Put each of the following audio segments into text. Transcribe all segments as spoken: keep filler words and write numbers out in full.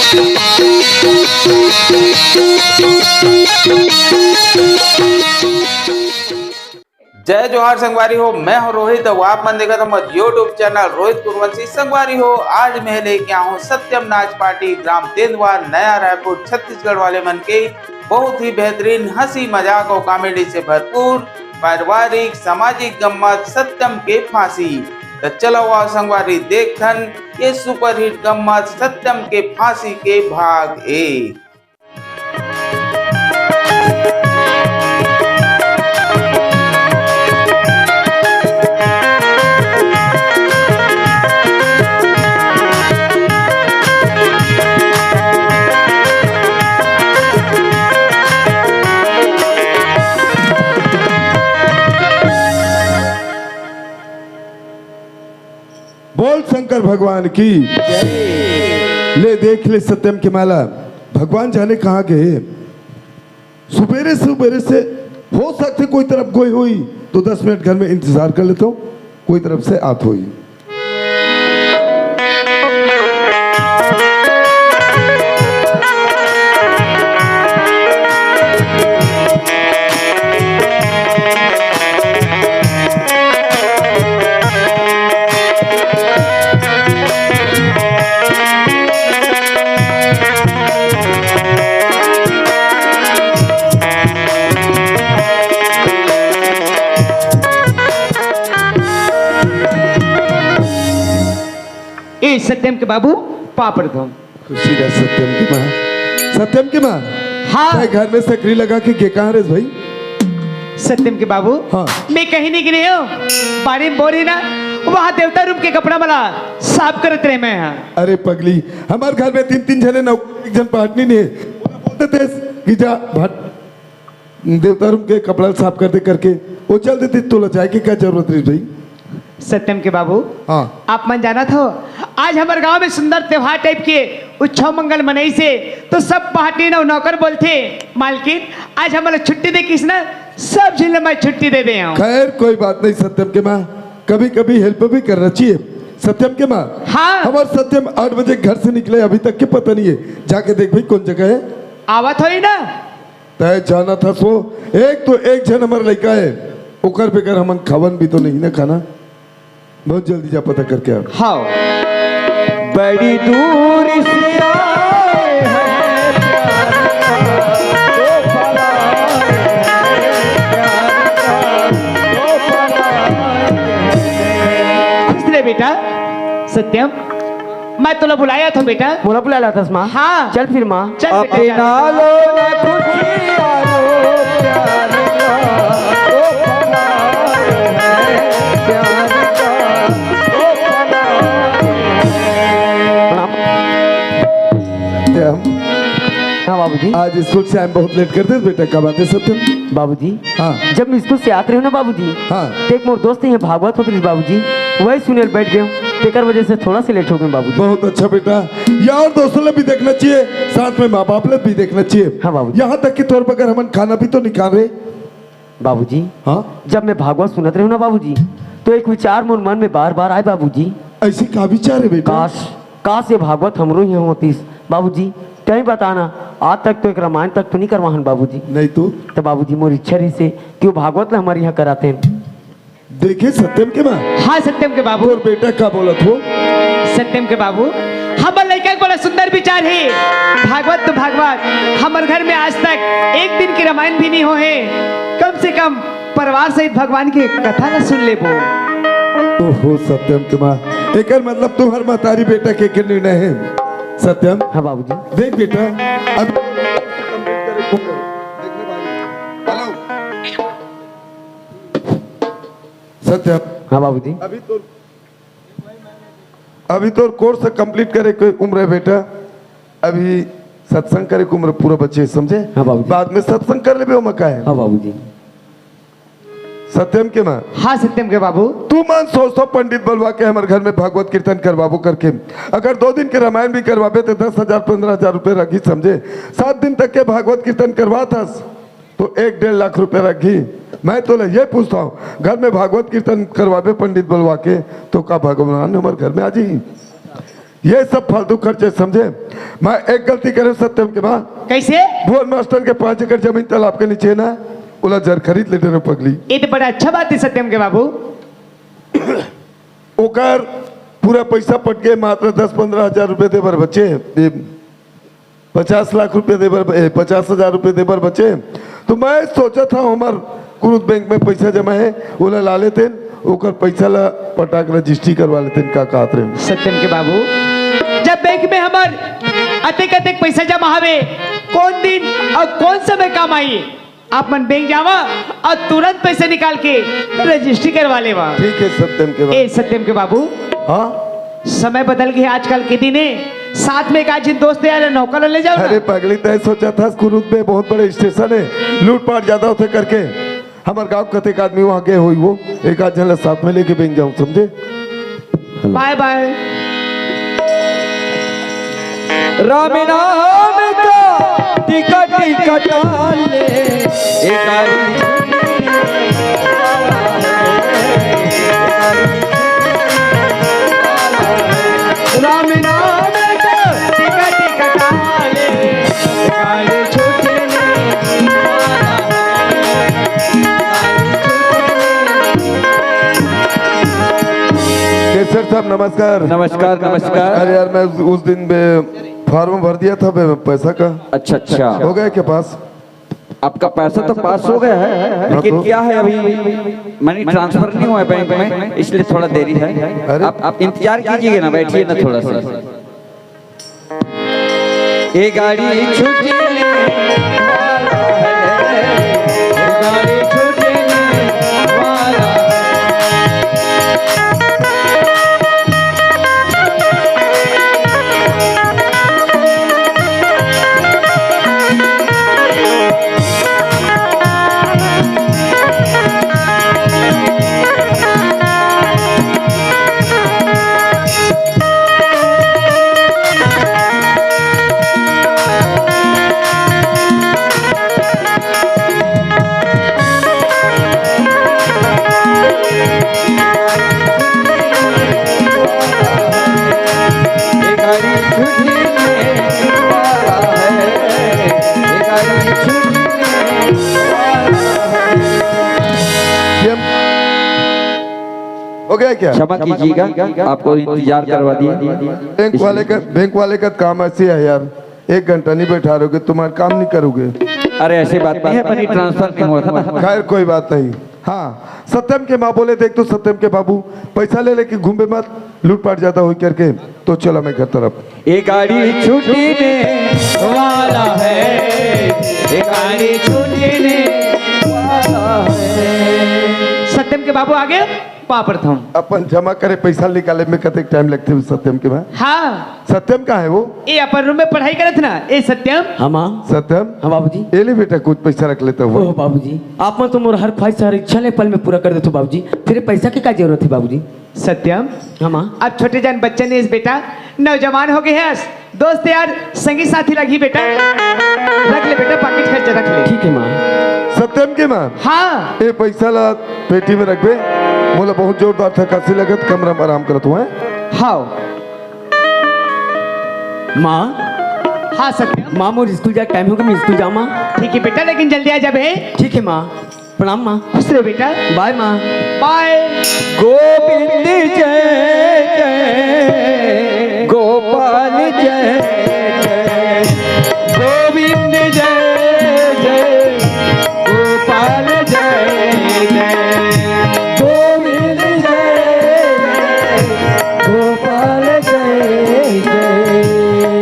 जय जोहार संगवारी हो, मैं हूं रोहित अउ आप मन देखत हमर YouTube चैनल रोहित कुरवंशी। संगवारी हो, आज मैं लेके आऊं सत्यम नाच पार्टी, ग्राम तेंदुआ, नया रायपुर, छत्तीसगढ़ वाले मन के बहुत ही बेहतरीन हंसी मजाक और कॉमेडी से भरपूर पारिवारिक सामाजिक गम्मत सत्यम के फांसी। त चलो आओ संगवारी, देखथन ये सुपरहिट गम्मत सत्यम के फांसी के भाग एक। बोल शंकर भगवान की। ले देख ले सत्यम के माला, भगवान जाने कहाँ गए। सुबेरे सुबेरे से हो सकथे कोई तरफ गए होही, तो दस मिनट घर में इंतजार कर लेथंव, कोई तरफ से आत होही। ए सत्यम के बाबू, पाँव परत हंव। खुशी रह सत्यम के माँ। सत्यम के माँ, हाँ। तैं घर में सकरी लगा के गे कहाँ रेहेस भाई? सत्यम के बाबू, हाँ। मैं कहीं नहीं गे रहेंव। बाड़ी में बोर हे ना, वहाँ देवता रूम के कपड़ा मन ला साफ करत रहेंव मैं, हाँ। अरे पगली, हमर घर में तीन तीन झने नौकर, एक झन पहाटनी नइ हे। बोल देतेस कि जा भट देवता रूम के कपड़ा साफ कर दे करके, वो चल देतिस, तोला जाए के का जरूरत रहिस भाई? सत्यम के बाबू, हाँ। आप मन जानत हो, आज हमर गांव में सुंदर त्योहार टाइप के उत्सव मंगल मनइस हे, तो सब पहाटनी नौ-, नौकर बोलथे, "मालकिन, आज हमन ला छुट्टी दे किस ना, सब झिन ला मैं छुट्टी दे दे हंव।" खैर, कोई बात नहीं सत्यम के माँ, कभी-कभी help भी करना चाहिए। सत्यम के माँ, हाँ। हमर सत्यम आठ बजे घर से निकले, अभी तक के पता नहीं है, जाके देख भाई कौन जगह है। आवत होही ना? तैं जानत हस वो, एक तो एक झन हमर लइका हे, ओकर बगैर हमन खावन भी तो नहीं ना खाना। बहुत जल्दी जा पता करके आ। हाँ। बड़ी दूर से आए हैं प्यार का, वो पराए हैं प्यार का, वो पराए हैं। खुश रहे बेटा। सत्यम, मैं तोला बुलाए हंव बेटा। मोला बुलाए हस माँ? हाँ। चल फिर माँ। चल बेटा, चल। अपना लो ना खुशियाँ लो प्यार का, ओ भला है प्यार का, ओ भला है। प्रणाम। सत्यम। हाँ बाबूजी। आज स्कूल से आए में बहुत लेट कर देस बेटा, का बात है सत्यम? बाबूजी, हाँ। जब मैं स्कूल से आत रहेंव ना बाबूजी, हाँ। तो एक मोर दोस्त इहाँ भागवत होत रहिस बाबूजी, वही सुने ल बैठ गेंव, तेकर वजह से थोड़ा से लेट हो गेंव बाबूजी। बहुत अच्छा बेटा, यार दोस्तों ला भी देखना चाहिए, साथ में माँ बाप ला भी देखना चाहिए। हाँ बाबूजी। यहाँ तक कि तोर बगैर हमन खाना भी तो नहीं खान रहे। बाबूजी, हाँ? जब मैं भागवत सुनत रहेंव ना बाबूजी, तो एक विचार मोर मन में बार बार आए बाबूजी। ऐसी का विचार है बेटा? काश, काश ये भागवत हमरो इहाँ होतिस। बाबूजी, तैं बता ना, आज तक तो एक रामायण तक तो नहीं करवाहन बाबूजी। नहीं तो? तो बाबूजी, मोर इच्छा रहिस हे कि वो भागवत ला हमर इहाँ करातेन। देखे सत्यम के माँ? हाँ सत्यम के बाबू। तोर बेटा का बोलत हो? सत्यम के बाबू, हमर लइका के बड़ा सुंदर विचार हे। भागवत तो भागवत, हमर घर में आज तक एक दिन के रामायण भी नहीं होहे। कम से कम परिवार सहित भगवान के कथा ला सुन लेबो। ओहो सत्यम के माँ, एकर मतलब तुम्हर महतारी बेटा के, के निर्णय है सत्यम। हाँ बाबूजी। देख बेटा, अब हेलो सत्यम। हाँ बाबूजी। अभी तो अभी तोर कोर्स कंप्लीट करे के उम्र है बेटा, अभी सत्संग करे के उम्र पूरा बचे हे, समझे? हाँ बाबूजी। बाद में सत्संग कर लेबे, ओमा का है? हाँ बाबूजी। सत्यम के माँ। हाँ सत्यम के बाबू। तू मन सौ सौ पंडित बलवा के हमर घर में भागवत कीर्तन करवाबो करके, अगर दो दिन के रामायण भी करवाबे तो दस हजार पन्द्रह हजार रुपये रखी, समझे? सात दिन तक के भागवत कीर्तन करवात हस, तो एक डेढ़ लाख रुपया रखही। मैं तोला ये पूछत हंव, घर में भागवत कीर्तन करवाबे पंडित बलवा के, तो का भगवान हमर घर में आ जाही? ये सब फालतू खर्चे, समझे? मैं एक गलती करे सत्यम के माँ। कैसे? भुवन मास्टर के पाँच एकड़ जमीन तालाब के नीचे ना, ओला जर खरीद ले डरो पगली। ये तो बड़ा अच्छा बात है सत्यम के बाबू। ओकर पूरा पैसा पट के मात्र दस पन्द्रह हजार रुपये दे बर बचे, ए, पचास लाख रुपये दे बर, ए, पचास हजार रुपये दे बर बचे। तो मैं सोचा था हमार कुरुद बैंक में पैसा जमा है, ओला ला लेतेन, ओकर पैसा ला पटाक रजिस्ट्री करवा लेतेन, का कहत रहे? सत्यम के बाबू, जब बैंक में हमार अतेक अतेक पैसा जमा हवे, कौन दिन और कौन समय काम आई? आप मन बैंक जावा और तुरंत पैसा निकाल के रजिस्ट्री करवा लेवा। ठीक है सत्यम के बाबू। ए सत्यम के बाबू, हाँ? समय बदल गया, आजकल के दिन है, साथ में एक आध झन दोस्त यार नौकर ले जाओ ना। अरे पगली, तय सोचा था कुरुद में बहुत बड़े स्टेशन है, लूटपाट ज्यादा होते करके हमार गांव कतेक आदमी वहां गए हुई, वो एक आध झन ला साथ में लेके बैंक जाऊं, समझे? बाय बाय। राम नाम का टिकट कटा ले, ए गाड़ी। राम नाम का टिकट कटा ले, ए गाड़ी छूटने वाला है। केसर साहब, नमस्कार। नमस्कार, नमस्कार। अरे यार, मैं उस, उस दिन बे फॉर्म भर दिया था बे, पैसा का। अच्छा, अच्छा। हो गया क्या पास? आपका पैसा तो पास हो गया है, हाँ लेकिन तो। क्या है, अभी मनी ट्रांसफर नहीं हुआ है बैंक में, इसलिए थोड़ा देरी है। अरे। आप, आप इंतजार कीजिएगा ना, बैठिए ना थोड़ा सा। ये गाड़ी छूटने वाला है, ये गाड़ी छूटने वाला है। ये गाड़ी छूटने वाला है, ये गाड़ी छूटने वाला है। सीएम, हो गया क्या? क्षमा कीजिएगा, आपको इंतजार करवा दिया। बैंक वाले का, बैंक वाले का काम ऐसे है यार, एक घंटा नहीं बैठा रहोगे, तुम्हारा काम नहीं करोगे। अरे, ऐसी बात नहीं है, मनी ट्रांसफर नहीं हुआ था ना। खैर, कोई बात नहीं। हाँ, सत्यम के माँ बोले, "देख तो सत्यम के बाबू, पैसा ले लेके घूमे मत, लूटपाट ज्यादा हो करके।" तो चला मैं घर तरफ। ये गाड़ी छूटने वाला है, ये गाड़ी छूटने वाला है। सत्यम के बाबू आगे पाँव परत हंव। अपन जमा करे पैसा निकाले में कतेक टाइम लगथे सत्यम के माँ? हाँ। सत्यम कहाँ है वो? ए अपन रूम में पढ़ाई करत ना, ए सत्यम। हाँ माँ। सत्यम। हाँ बाबूजी। ए ले बेटा, कुछ पैसा रख लेता हूँ। ओह बाबूजी, आप मन तो मोर हर ख्वाहिश, हर इच्छा ले पल में पूरा कर देथो बाबूजी। फिर पैसा के का जरूरत है बाबूजी? सत्यम। हाँ माँ। अब छोटे जान बच्चा नहीं है बेटा, नौजवान हो गए हस, दोस्त यार, संगी साथी लगही बेटा, रख ले बेटा, पॉकेट खर्चा रख ले। ठीक है माँ। सत्यम के माँ। हाँ। ए पैसा ला पेटी में रखबे, मोला बहुत जोरदार थकासी लगत, कमरा में आराम करत हुआ है। हाँ। माँ। हाँ सत्यम। माँ, मोर स्कूल जाए टाइम हो गया, मैं स्कूल जाऊँ माँ। ठीक है बेटा, लेकिन जल्दी आ जाबे। ठीक है माँ। प्रणाम माँ। खुश रहो बेटा। बाय माँ। बाय। गोविंद जय जय, गोपाल जय जय, गोविंद जय जय, गोपाल जय जय, गोविंद जय जय, गोपाल जय जय,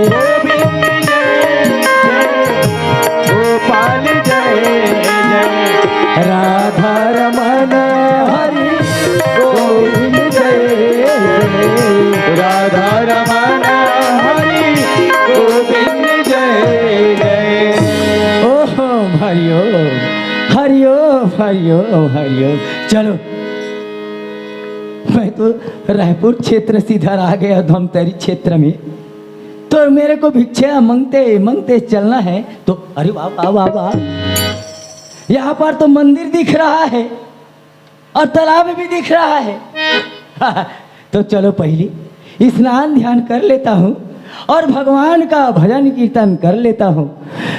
गोविंद जय जय, गोपाल जय जय, राधा रमन हरि गोविंद जय जय, राधा रमन हरि गोविंद जय जय। ओहो हरिओम, हरिओम, हरिओम, हरिओम। चलो, मैं तो रायपुर क्षेत्र से इधर आ गया, धमतरी क्षेत्र में। तो मेरे को भिक्षा मांगते मांगते चलना है। तो अरे वाह, वाह, वाह, वाह, यहाँ पर तो मंदिर दिख रहा है और तालाब भी दिख रहा है। तो चलो, पहली स्नान ध्यान कर लेता हूँ और भगवान का भजन कीर्तन कर लेता हूँ,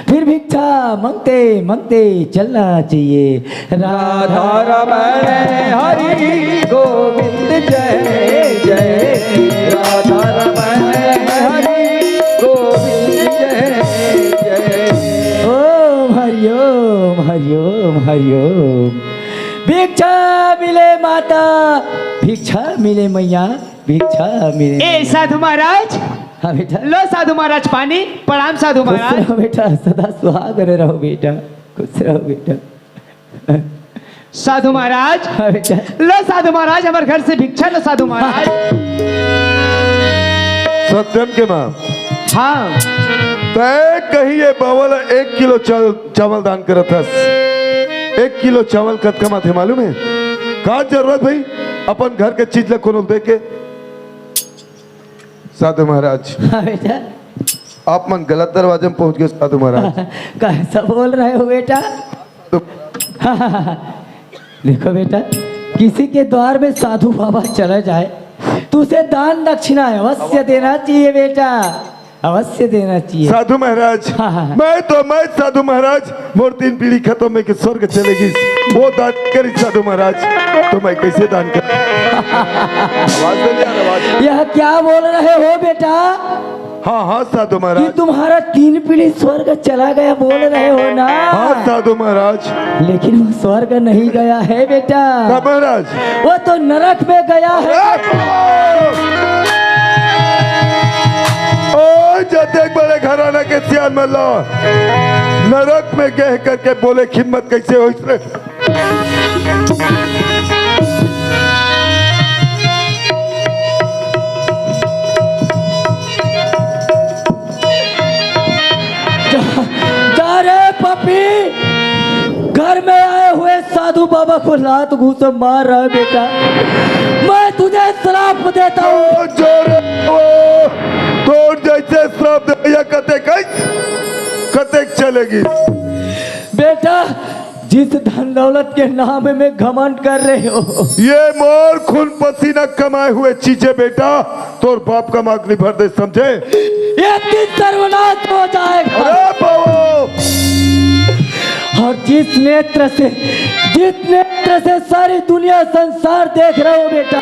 फिर भिक्षा मांगते मांगते चलना चाहिए। राधा रमण हरि गोविंद जय जय, राधा रमण हरि गोविंद जय जय। ओम हरिओम हरिओम हरिओम। भिक्षा मिले माता, भिक्षा मिले मैया, भिक्षा मिले। ए साधु महाराज, हाँ बेटा। लो साधु महाराज पानी। प्रणाम साधु महाराज। खुश रहो बेटा, सदा सुहागन रहो बेटा, खुश रहो बेटा। साधु महाराज, हाँ बेटा। लो साधु महाराज, हमर घर से भिक्षा लो साधु महाराज। सत्यम के माँ। हाँ। तय कही ये बावल एक किलो चावल, चावल दान करत हस। एक किलो चावल कतका माथे मालूम है? का जरूरत भाई अपन घर के चीज ला कोनो दे के? साधु महाराज, हाँ बेटा। आप मन गलत दरवाजे में पहुंच गए साधु महाराज। कैसा बोल रहे हो बेटा? तो देखो बेटा, किसी के द्वार में साधु बाबा चला जाए तो उसे दान दक्षिणा अवश्य देना चाहिए बेटा, अवश्य देना चाहिए। साधु महाराज, हाँ, हाँ, हाँ। मैं तो, मैं साधु महाराज, मोर तीन पीढ़ी खत्म होके स्वर्ग चले गिस, वो दान करी साधु महाराज, तो मैं कैसे दान कर? आवाज दे यार, आवाज। यह क्या बोल रहे हो बेटा? हाँ, हाँ, साधु महाराज। कि तुम्हारा तीन पीढ़ी स्वर्ग चला गया बोल रहे हो ना? हाँ, साधु महाराज। लेकिन वो स्वर्ग नहीं गया है बेटा। कब महाराज? वो तो नरक में गया है। अरे बाबा! ओ, जतेक बड़े घराना के सियान मन ला नरक में गए करके बोले हिम्मत कैसे होइस रे? जा, जा रे पापी, घर में आए हुए साधु बाबा को लात घूंस मार रहा है बेटा। मैं तुझे श्राप देता हूँ। ओ, जो रे, ओ, तोर जैसे श्राप दे, या कते कई, कते चलेगी। बेटा, जिस धन दौलत के नाम में घमंड कर रहे हो, ये मोर खून पसीना कमाए हुए चीजें बेटा, तोर बाप का मांग नहीं भर दे, समझे? एक दिन सर्वनाश हो जाएगा। अरे बाबू! और जिस नेत्र से, जिस नेत्र से सारी दुनिया संसार देख रहे हो बेटा,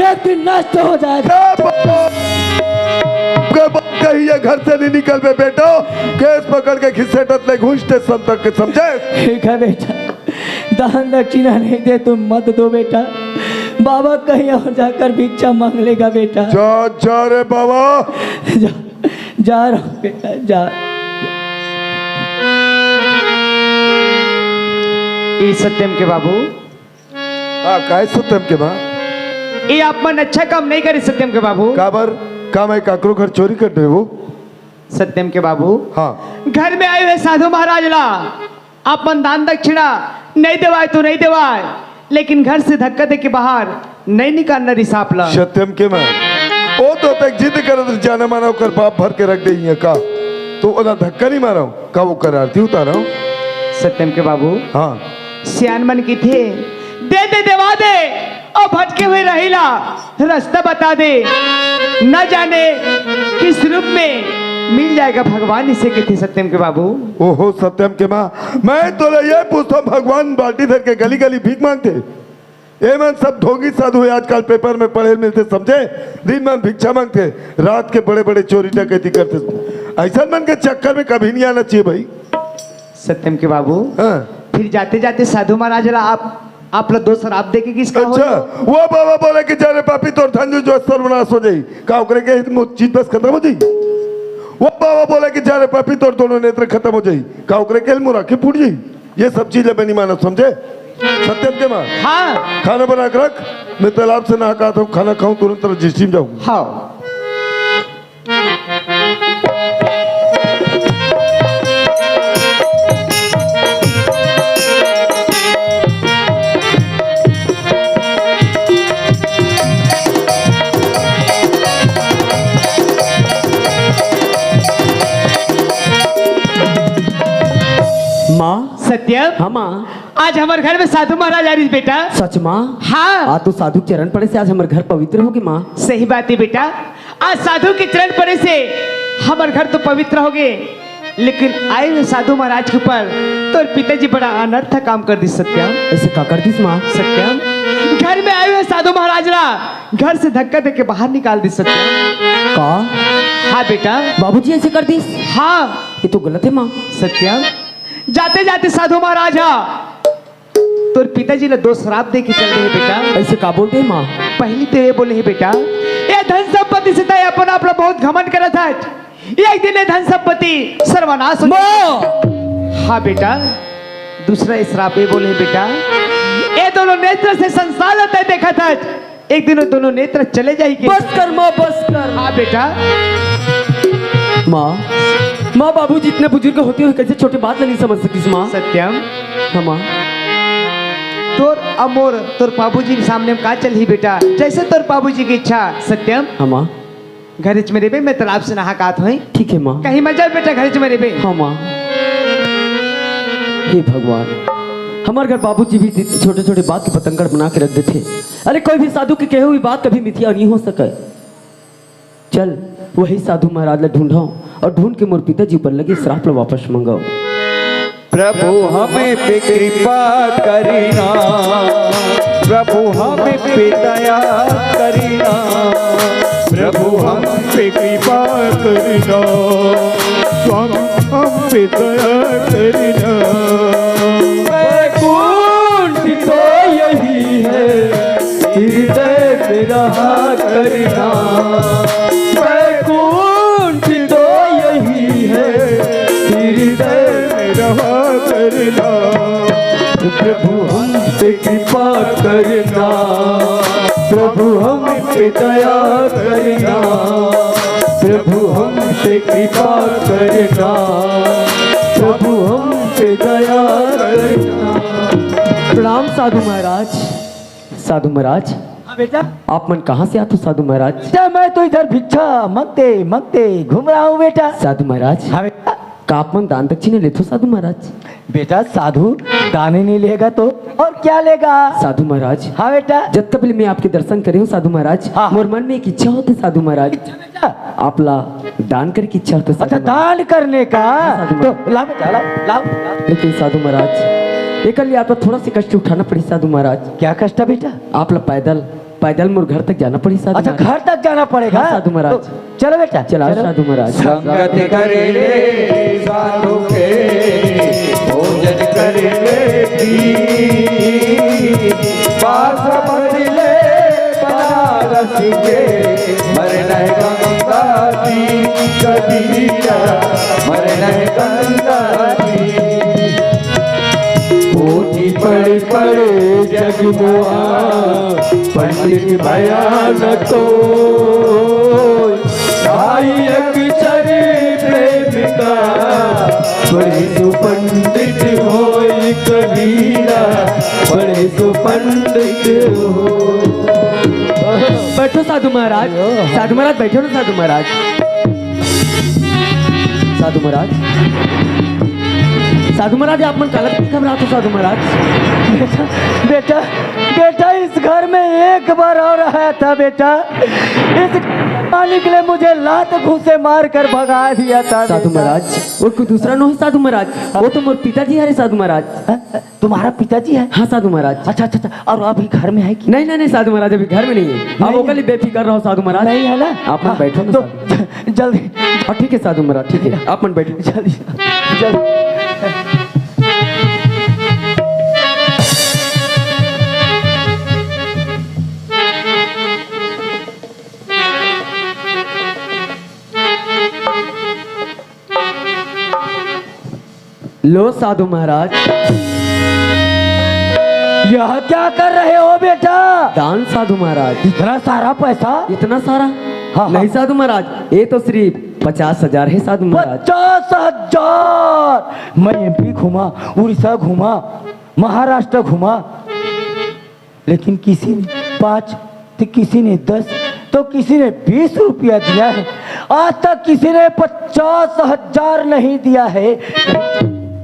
एक दिन नष्ट हो जाएगा। अरे बाबू! के बात कही है, घर से नहीं निकल बे बेटा, केस पकड़ के घिसेटत ले घुसते संतक के, समझे? ठीक है बेटा, दान दक्षिणा नहीं दे तो मत दो बेटा, बाबा कहीं और जाकर भिक्षा मांग लेगा बेटा। जा, जा रे बाबा। जा, जा रहा हूँ बेटा, जा। ए सत्यम के बाबू। हाँ, काहे सत्यम के बा? ए आप मन अच्छा काम नहीं करे सत्यम के बाबू। काबर? का मैं काकरो घर चोरी कर दे वो? सत्यम के बाबू। हाँ। घर में आए हुए साधु महाराज ला आप मन दान दक्षिणा नहीं देवाय तो नहीं देवाय, लेकिन घर से धक्का दे के बाहर नहीं निकालना रिसाप ला। सत्यम के माँ, ओ तो तक जिद करत जाना माना ओकर बाप भर के रख दे हियां का, तो ओला धक्का नहीं मारा हूँ का, ओकर आरती उतारा हूँ। सत्यम के बाबू। हाँ। सियान मन किथे, दे दे देवा दे, और भटके हुए रहिला रास्ता बता दे, न जाने किस रूप में मिल जाएगा भगवान, इसे कहते सत्यम के बाबू। ओहो सत्यम के माँ, मैं तोला ये पूछता हूँ, भगवान बाल्टी धर के गली गली भीख मांगते? ए मन सब ढोंगी साधु है, आजकल पेपर में पढ़े मिलते समझे, दिन मन भिक्षा मांगते, रात के बड़े बड़े चोरी डकैती करते। ऐसा मन के चक्कर में कभी नहीं आना चाहिए भाई। सत्यम के बाबू। हाँ। फिर जाते जाते साधु महाराज ला आप आप ला दो शराब दे के किसका हो अच्छा, जाओ? वो बाबा बोले कि जा रे पापी, तोर धन जो सर्वनाश हो जाई। का ओकरे के मो-, चीज बस खत्म हो जाई? वो बाबा बोले कि जा रे पापी, तोर दोनों नेत्र खत्म हो जाई। का ओकरे के मुराखी फूट जाई? ये सब चीज मैं नहीं मानत, समझे? सत्यम के माँ। हाँ। खाना बना के रख, मैं तालाब से नहा के आता हूँ, खाना खाऊं, तुरंत रजिस्ट्री में जाऊँ। हाँ। माँ। सत्यम, हाँ माँ। आज हमर घर में साधु महाराज आ रहिस बेटा। सच माँ? हाँ। आज तो साधु चरण पड़े से आज हमर घर पवित्र होगे माँ। सही बात हे बेटा, आज साधु के चरण पड़े से हमर घर तो पवित्र होगे, लेकिन आए हुए साधु महाराज के ऊपर तोर पिताजी बड़ा अनर्थ काम कर दिस सत्यम। ऐसे का कर दिस माँ? सत्यम, घर में आए हुए साधु महाराज ला घर से धक्का देके बाहर निकाल दिस सत्यम। का? हाँ बेटा। बाबूजी ऐसे कर दिस? हाँ। ये तो गलत हे माँ। सत्यम, जाते जाते साधु महाराज हा तोर पिताजी ला दो श्राप दे के चल दे हे बेटा। ऐसे का बोल दे माँ? पहली तो ये बोले हे बेटा, ये धन संपत्ति से तय अपन आप ला बहुत घमंड करत हच, एक दिन ये धन संपत्ति सर्वनाश हो जाही। हाँ बेटा, दूसरा श्राप ये बोले हे बेटा, ये दोनों नेत्र से संसार ला तय देखत हच, एक दिन वो दोनों नेत्र चले जाही के। बस कर माँ, बस कर। हाँ बेटा। माँ, माँ बाबूजी इतने बुजुर्ग होते हुए कैसे छोटे बात ला नहीं समझ सकिस माँ? सत्यम। हाँ माँ। तोर अउ मोर, तोर बाबूजी के सामने में का चलही बेटा, जैसे तोर बाबूजी की इच्छा। सत्यम। हाँ माँ। घरे च में रहिबे, मैं तालाब से नहा के आत हों। ठीक हे माँ। कहीं मत जा बेटा, घरे च में रहिबे। हाँ माँ। हे भगवान, हमर घर बाबूजी भी छोटे-छोटे बात के बतंगड़ बना के रख देथे। अरे कोई भी साधु के कहे हुई बात कभी मिथ्या नहीं हो सके। चल, वही साधु महाराज ला ढूंढो अउ ढूंढ के मोर पिताजी ऊपर लगे श्राप ला वापस मंगाओ। प्रभु हम पे कृपा करना, प्रभु हम पे दया करना, प्रभु हम पे कृपा करना, स्वामी हम पे दया करना। वैकुंठ तो यही है, हृदय में रहा करना। वैकुंठ तो यही है, हृदय में रहा करना। प्रभु हम पे कृपा करना, प्रभु हम पे दया करना, प्रभु हम पे कृपा करना, प्रभु हम पे दया करना। प्रणाम साधु महाराज। साधु महाराज। हाँ बेटा। आप मन कहाँ से आते हो साधु महाराज? बेटा, मैं तो इधर भिक्षा मांगते मांगते घूम रहा हूँ बेटा। साधु महाराज। हाँ बेटा। का आप मन दान दक्षिणा लेते हो साधु महाराज? बेटा, साधु दान ही नहीं लेगा तो और क्या लेगा? साधु महाराज। हाँ बेटा। जब तक मैं आपके दर्शन करे हूँ साधु महाराज, हाँ। मोर मन में एक इच्छा होते साधु महाराज। इच्छा बेटा? आप ला दान करे की इच्छा होते साधु अच्छा, महाराज। दान करने का? हाँ, साधु तो महाराज। ला बेटा, लाओ, लाओ, लाओ। लेकिन साधु महाराज, एकर लिए आप ला थोड़ा सा कष्ट उठाना पड़ी साधु महाराज। क्या कष्ट है बेटा? आप ला पैदल, पैदल मोर घर तक जाना पड़ी साधु अच्छा, महाराज। घर तक जाना पड़ेगा? हाँ, साधु महाराज। तो चलो बेटा, चला चलो। साधु महाराज। संगत करे ले साधु के, भोजन करे ले की, पास भर ले बनारस के, मरना है गंगा जी कबीरा, मरना है गंगा जी। पोथी पढ़ पढ़ जग मुआ, पंडित भया न कोई। भाई अक्षर प्रेम का, बड़े सुपंडित होय कबीरा, बड़े सुपंडित हो। बैठो साधु महाराज, साधु महाराज बैठो ना साधु महाराज। साधु महाराज, साधु महाराज, आप मन काला घबराते हो साधु महाराज? बेटा, बेटा, बेटा, इस घर में एक बार और आया था बेटा, इस पानी के लिए मुझे लात घूंसे मार कर भगा दिया था साधु बेटा। महाराज, वो कोई दूसरा नहीं साधु महाराज, वो तो मोर पिताजी हरे साधु महाराज। तुम्हारा पिताजी है? हाँ साधु महाराज। अच्छा, अच्छा, अच्छा। और अभी घर में है कि? नहीं, नहीं, नहीं साधु महाराज, अभी घर में नहीं है। आप नहीं ओकर है। लिए बेफिक्र रहो साधु महाराज। नहीं है ना? आप मन हाँ, बैठो ना तो साधु। जल्दी। हाँ, ठीक है साधु महाराज, ठीक है, आप मन बैठो। जल्दी, जल्दी। लो साधु महाराज। यह क्या कर रहे हो बेटा? दान साधु महाराज। इतना सारा पैसा? इतना सारा? हाँ, हाँ। नहीं साधु महाराज, ये तो सिर्फ पचास हजार है साधु महाराज। पचास हजार? मैं एमपी घूमा, उड़ीसा घूमा, महाराष्ट्र घूमा, लेकिन किसी ने पाँच, तो किसी ने दस, तो किसी ने बीस रुपया दिया है। आज तक किसी ने पचास हजार नहीं दिया है।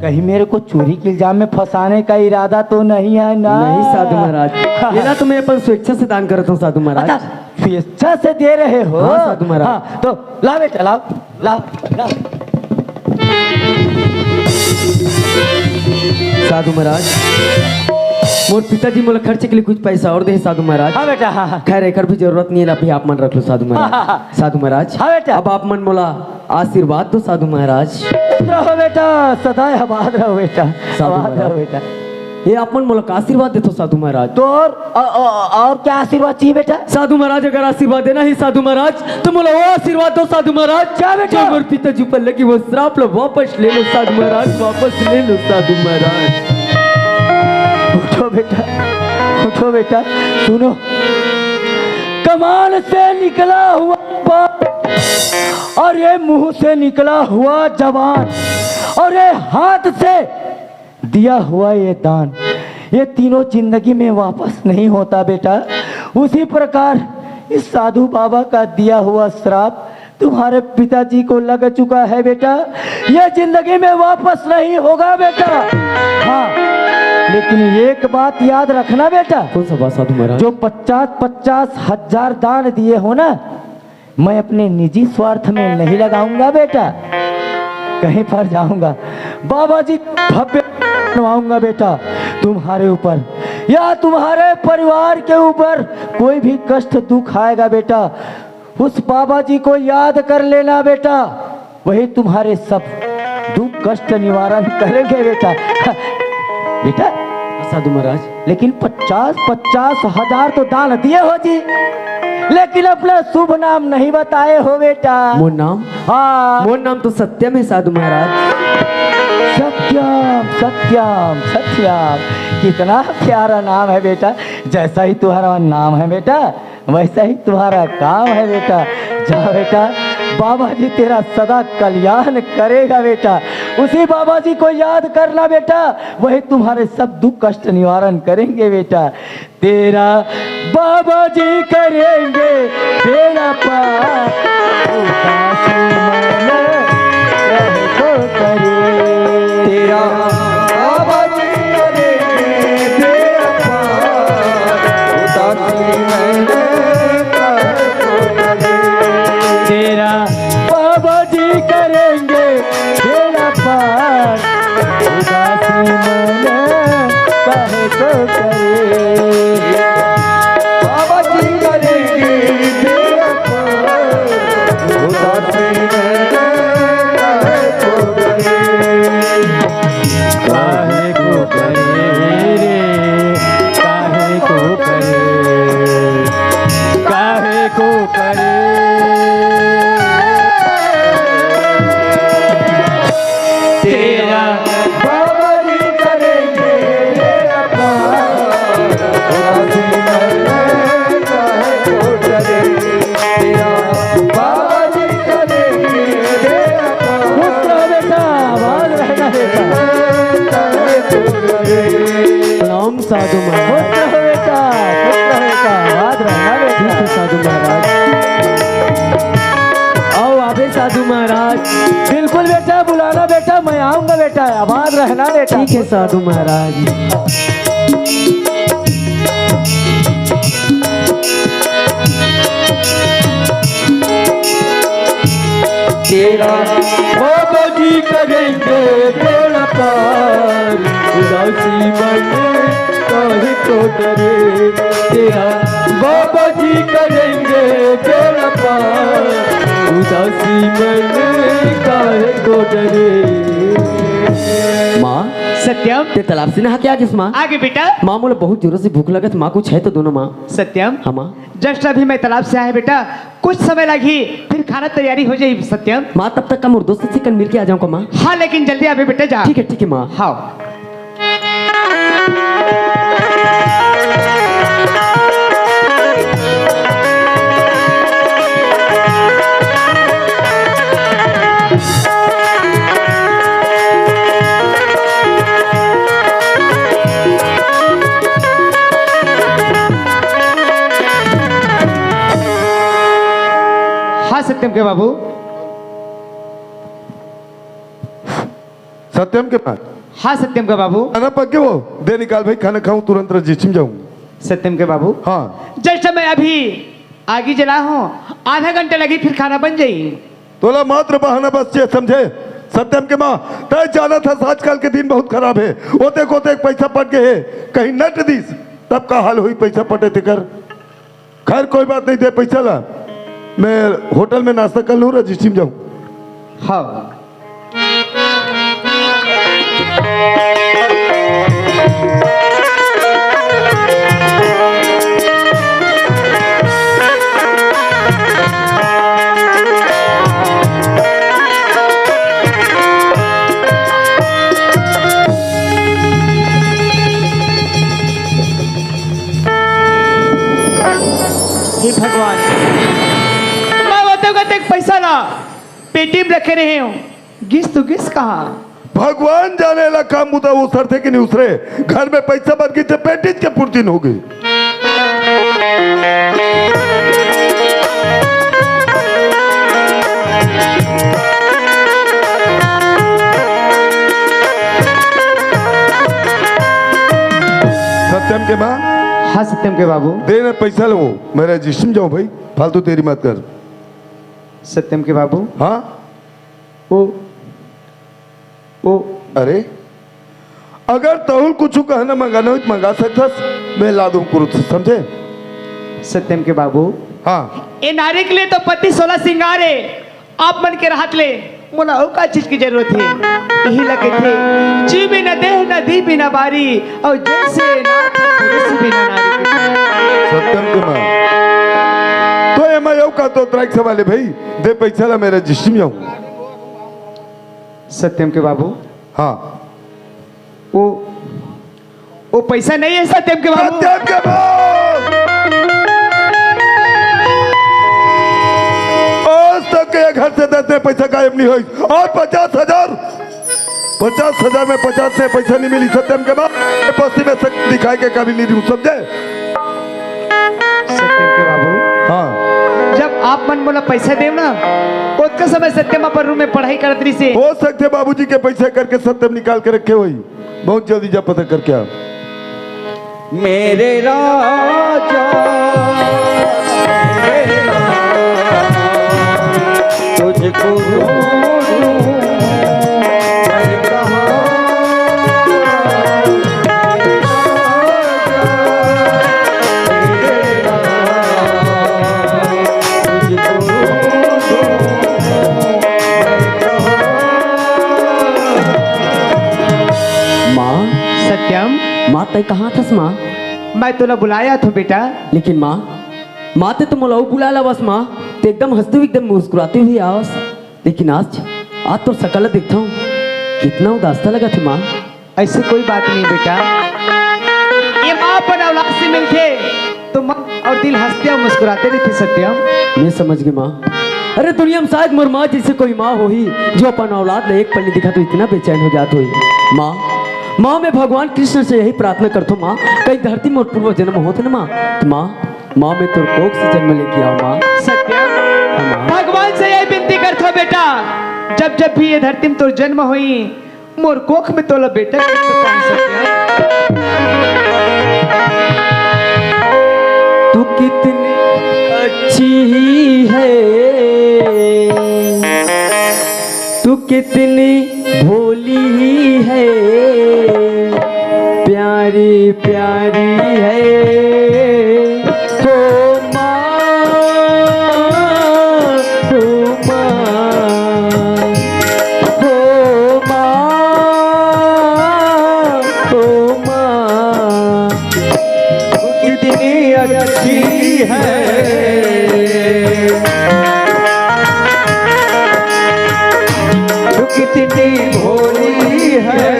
कहीं मेरे को चोरी के इल्जाम में फंसाने का इरादा तो नहीं है ना? नहीं साधु महाराज, ये ना तो मैं अपन स्वेच्छा से दान करत हूँ साधु महाराज। अच्छा, स्वेच्छा से दे रहे हो? हाँ साधु महाराज। हाँ, तो लाओ बेटा, लाओ, लाओ, लाओ। साधु महाराज, मोर पिताजी मोला खर्चे के लिए कुछ पैसा और दे साधु महाराज। हाँ बेटा, हाँ, हाँ। खैर, एकर भी जरूरत नहीं है, अभी आप मन रख लो साधु महाराज। हाँ, हाँ, हाँ। साधु महाराज, हाँ बेटा। अब आप मन मोला आशीर्वाद दो साधु महाराज। रहो बेटा, सदा आबाद रहो बेटा, साधु आबाद महाराज। रहो बेटा। ये आप मन मोला का आशीर्वाद देथो साधु महाराज? तो और, अ, अ, और क्या आशीर्वाद चाहिए बेटा? साधु महाराज, अगर आशीर्वाद देना ही साधु महाराज, तो मोला वो आशीर्वाद दो साधु महाराज। क्या बेटा? जो मोर पिताजी पर लगी वो श्राप लो, वापस ले लो साधु महाराज, वापस ले लो साधु महाराज। उठो बेटा, उठो बेटा, सुनो। कमान से निकला हुआ बाण और ये मुंह से निकला हुआ जबान और ये हाथ से दिया हुआ ये दान, ये तीनों जिंदगी में वापस नहीं होता बेटा। उसी प्रकार इस साधु बाबा का दिया हुआ श्राप तुम्हारे पिताजी को लग चुका है बेटा, ये जिंदगी में वापस नहीं होगा बेटा। हाँ, लेकिन एक बात याद रखना बेटा, कौन सा बात साधु महाराज? जो पचास पचास हजार दान दिए हो ना, मैं अपने निजी स्वार्थ में नहीं लगाऊंगा बेटा, कहीं पर जाऊंगा, बाबा जी भव्य बनवाऊंगा बेटा तुम्हारे ऊपर या तुम्हारे परिवार के ऊपर। कोई भी कष्ट दुख आएगा बेटा, उस बाबा जी को याद कर लेना बेटा, वही तुम्हारे सब दुख कष्ट निवारण करेंगे बेटा। बेटा, साधु महाराज। लेकिन पचास पचास हजार तो दान दिए हो जी, लेकिन अपना शुभ नाम नहीं बताए हो बेटा। मोर नाम? हाँ। मोर नाम तो सत्यम है साधु महाराज। सत्यम, सत्यम, सत्यम, कितना प्यारा नाम है बेटा। जैसा ही तुम्हारा नाम है बेटा, वैसा ही तुम्हारा काम है बेटा। जा बेटा, बाबा जी तेरा सदा कल्याण करेगा बेटा। उसी बाबा जी को याद करना बेटा, वही तुम्हारे सब दुख कष्ट निवारण करेंगे बेटा। तेरा बाबा जी करेंगे बेड़ा पार, उदासी मन रहे तो करे। तेरा बाबा जी करेंगे बेड़ा पार, उदासी मन रहे तो करे। तेरा बाबा जी करेंगे बेड़ा पार, उदासी मन काहे को करे। बाबा जी करेंगे बेड़ा पार, उदासी मन काहे को करे। काहे को करे रे, काहे को करे, काहे को करे। तेरा बाबा जी करेंगे बेड़ा पार, उदासी मन काहे को करे। तेरा बाबा जी करेंगे बेड़ा पार। खुश रहो बेटा, आबाद रहना बेटा। प्रणाम साधु महाराज। खुश रहो बेटा, खुश रहो बेटा, आबाद रहना बेटा। ठीक है साधु महाराज। आओ आबे साधु महाराज। बिल्कुल बेटा, बुलाना बेटा, मैं आऊंगा बेटा, आबाद रहना बेटा। ठीक है साधु महाराज। तेरा बाबा जी करेंगे बेड़ा पार, उदासी मन काहे को डरे। तेरा बाबा जी करेंगे बेड़ा पार, उदासी मन काहे को डरे। माँ, सत्यम। ते तालाब से नहा के आ गिस माँ? आगे बेटा। माँ, मोला बहुत जोरों से भूख लगत माँ, कुछ है तो दो ना माँ। सत्यम। हाँ माँ। Just अभी मैं तालाब से आया बेटा, कुछ समय लगही, फिर खाना तैयारी हो जाही सत्यम। माँ, तब तक का मोर दोस्त से कन मिल के आ जाऊँ का माँ? हाँ, लेकिन जल्दी आबे बेटा, जा। ठीक है, ठीक है माँ। हाँ। हाँ सत्यम के बाबू। सत्यम के पास। हाँ सत्यम के बाबू। खाना पक गे वो, दे निकाल भाई, खाना खाऊं, तुरंत रजिस्ट्री में जाऊं। सत्यम के बाबू। हाँ। जस्ट मैं अभी आगी जला हूँ, आधा घंटा लगी, फिर खाना बन जाई। तोला मात्र बहाना बस ये समझे। सत्यम के माँ, तय जानत हस आजकल के दिन बहुत खराब हे। ओतेक ओतेक पैसा पट गे हे, कहीं नट दिस, तब का हाल होई पैसा पटे तेकर। खैर कोई बात नहीं, दे पैसा ला, मैं होटल में नाश्ता कर लूँ, रजिस्ट्री में जाऊँ। हाँ। हे भगवान, मैं ओतेक ओतेक पैसा ला पेटी में रखे रहे हूँ, गिस तो गिस कहाँ? भगवान जाने ला काम बुता उसरथे कि नहीं उसरे। घर में पैसा बन गई तो पेटी के पूर्ति हो गई। सत्यम के माँ। हाँ सत्यम के बाबू। दे ना पैसा लो, मैं रजिस्ट्री में जाऊँ भाई, फालतू देरी मत कर। सत्यम के बाबू। हाँ। ओ, ओ। अरे, अगर तहुल कुछ कहना मंगाना हो तो मंगा सकथस, मैं ला दूं कुरुत, समझे? सत्यम के बाबू। हाँ। ए नारी के लिए तो पति सोलह सिंगार हे, आप मन के रहत ले मोला अउ का चीज की जरूरत हे? यही लगे थे, जीव बिना देह न दीह बिना बारी, और जैसे नाथ पुरुष बिना नारी के। सत्यम के माँ। तो ये मैं यू का तो त्राइक सवाल है भाई, दे पैसा ला, मैं रजिस्ट्री में आऊँ। सत्यम के बाबू। हाँ। वो, वो पैसा नहीं है सत्यम के बाबू। सत्यम के बाबू। आज तक के घर से दस में पैसा गायब नहीं हुई। और पचास हजार, पचास हजार में पचास में पैसा नहीं मिली सत्यम के बाबू। पश्चिम में शक्ति दिखाए के काबिल नहीं रहूं, समझे? सत्यम के बाबू। हाँ। जब आप मन मोला पैसा देव ना, ओतका समय सत्यम अपन रूम में पढ़ाई करत रहिस हे। हो सकथे बाबूजी के पैसा करके सत्यम निकाल के रखे होही। बहुत जल्दी जा पता करके आ। मेरे राजा, मेरे राजा, तुझको ढूंढूं मैं कहाँ? माँ। सत्यम। माँ, तै कहाँ थस माँ? मैं तोला बुलाया थो बेटा। लेकिन माँ, माँ ते तो मोला अउ बुला लावस माँ, ते एकदम हंसते हुए, एकदम मुस्कुराते हुए आवस। लेकिन आज, आज तोर सकल ला देखथंव, कितना उदास सा लगथे माँ। ऐसी कोई बात नहीं बेटा, ये माँ अपन औलाद से मिलथे तो मन और दिल हंसते और मुस्कुराते रहिथे सत्यम। मैं समझ गे माँ। अरे दुनिया में शायद मोर माँ जैसे कोई माँ होही जो अपन औलाद ला एक पल नहीं दिखा तो इतना बेचैन हो जात होही। माँ, माँ मैं भगवान कृष्ण से यही प्रार्थना करथंव माँ, कहीं धरती में मोर पूर्व जन्म होत ना माँ, तो माँ, माँ मैं तोर कोख से जन्म लेके आऊँ माँ। सत्यम, हाँ, माँ। भगवान से यही विनती करथंव बेटा, जब जब भी ये धरती में तोर जन्म होही, मोर कोख में तोला बेटा के रूप में पाऊं सत्यम। तू कितनी अच्छी है, तू कितनी भोली है, प्यारी प्यारी है। हो माँ, हो माँ, हो माँ, हो माँ, कितनी अच्छी है, कितनी भोली है।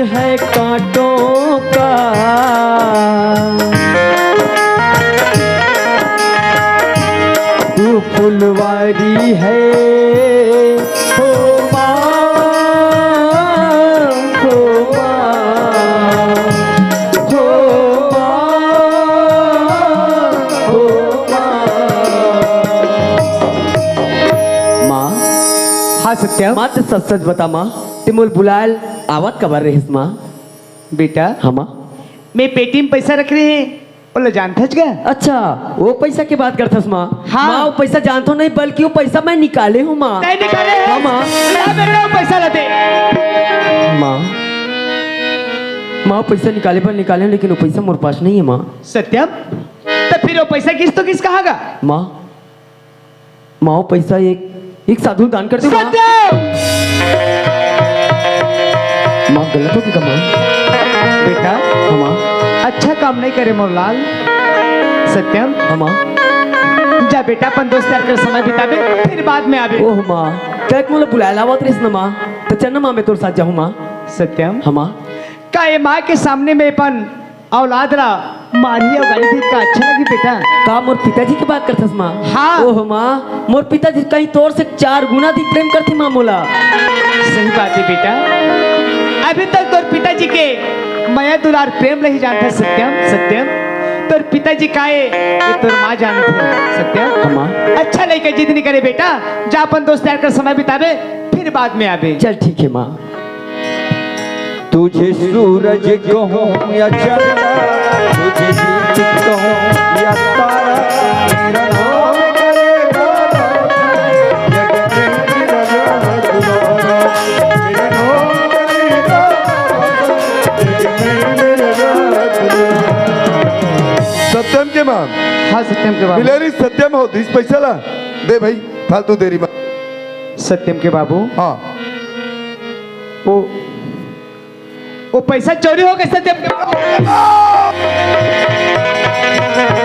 है कांटों का, तू फुलवारी है, हो माँ, हो माँ, हो माँ, हो माँ। माँ। हाँ सत्यम। माँ, तो सच सच बता माँ, ते मोल बुलायल आवत काबर रहिस माँ? बेटा, हाँ माँ। मैं पेटी में पैसा रख रहे हैं, ओला जानथस का? अच्छा, वो पैसा के बात करथस माँ? हाँ। माँ, वो पैसा जानथो नहीं, बल्कि वो पैसा मैं निकाले हूँ माँ। नहीं निकाले है? हाँ माँ। ला बेटा, वो पैसा ला दे। माँ, माँ, वो पैसा निकाले बर निकाले हूँ, लेकिन वो पैसा मोर पास नहीं है माँ। सत्यम, तो फिर वो पैसा किस तो किस कहाँ गा? माँ, माँ, वो पैसा एक, एक साधु ल दान कर दे माँ। सत्यम! माँ, गलत हो गया माँ। बेटा, हाँ माँ। अच्छा काम नहीं करे मोर लाल। सत्यम, हाँ माँ। जा बेटा, अपन दोस्त यार कर समय बिताबे, फिर बाद में आबे। ओह माँ, तैं मोला बुलायल आवत रहिस ना माँ, तो चल ना माँ, मैं तोर साथ जाहूँ माँ। सत्यम, हाँ माँ। का ये माँ के सामने में अपन औलाद ला मारही अउ गाली दे का अच्छा लगही बेटा? का मोर पिताजी के बात करथस माँ? हाँ। ओह माँ, मोर पिताजी कहीं तोर से चार गुना अधिक प्रेम करथे माँ मोला। सही बात है बेटा, अभी तक तोर पिताजी के मया दुलार प्रेम नहीं जानता सत्यम। सत्यम, तोर पिताजी का ए, ये तोर माँ जानथे सत्यम। हाँ माँ। अच्छा लइका, जिद नहीं करे बेटा, जा अपन दोस्त यार कर समय बिताबे, फिर बाद में आबे। चल ठीक है माँ। तुझे सूरज कहूँ या चंदा, तुझे दीप कहूँ या तारा, मेरा नाम करेगा रोशन, जग में मेरा नाम दुलारा, मेरा नाम करेगा रोशन, जग में मेरा नाम दुलारा। सत्यम के माँ। हाँ, सत्यम के बाबू। मिलेरी सत्यम हो, दिस पैसा ला। दे भाई, फालतू देरी मत। सत्यम के बाबू। हाँ। वो, वो पैसा चोरी हो गया सत्यम के बाबू।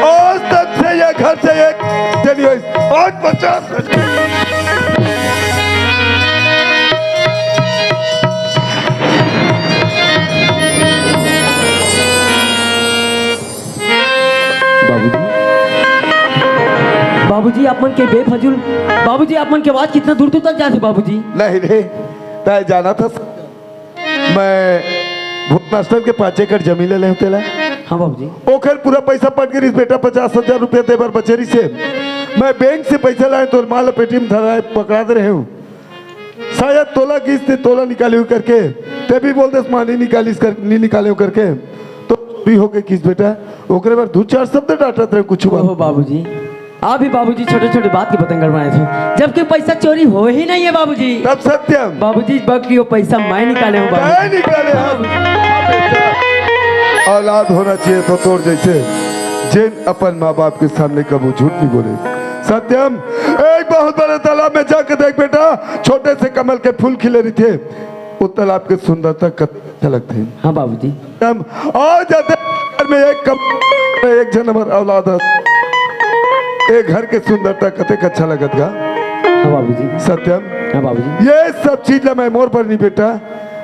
आज तक से ये घर से एक जनी हुई, आज पचास। बाबूजी, बाबूजी, आप मन के बेफजूल, बाबूजी, आप मन के आवाज कितना दूर दूर तक जाथे बाबूजी। नहीं रे, तैं जानथस, मैं भूत मास्टर के पाँच एकड़ जमीन ले लेहूं तेला। हाँ बाबूजी। ओखर पूरा पैसा पट गिरिस बेटा, पचास हजार रुपया दे बर बचे रहिसे। मैं बैंक से पैसा लाए, तोर माँ ला पेटी में धराए पकड़ा दे रहेंव। शायद तोला किस्त तोला निकाले हो करके, तैं भी बोल देस माँ नहीं निकालिस कर, नहीं निकाले हो करके, तो चोरी हो गई किस्त बेटा। ओकरे बर दू चार शब्द डांटत रहे कुछ बात। ओहो बाबूजी, आप भी बाबूजी छोटे छोटे बात के पतंग गड़बड़ाए थे, जबकि पैसा चोरी हो ही नहीं है बाबूजी। तब सत्यम। बाबूजी, बल्कि वो पैसा मैं निकाले हूँ बाबूजी। मैं निकाले हूँ। औलाद होना चाहिए तो तोर जैसे, जेन अपन माँ बाप के सामने कबू झूठ नहीं बोले। सत्यम, एक बहुत बड़े तालाब में जाके देख बेटा, छोटे से कमल के फूल खिले रहिथे। वो तालाब के सुंदरता कत-, अच्छा लगथे। हाँ बाबूजी। सत्यम, आज अते घर में एक कम-, एक जन हमर औलाद है। ए घर के सुंदरता कतेक अच्छा लगत गा। हाँ बाबूजी। सत्यम। हाँ बाबूजी। ये सब चीज ला मैं मोर बर नहीं बेटा,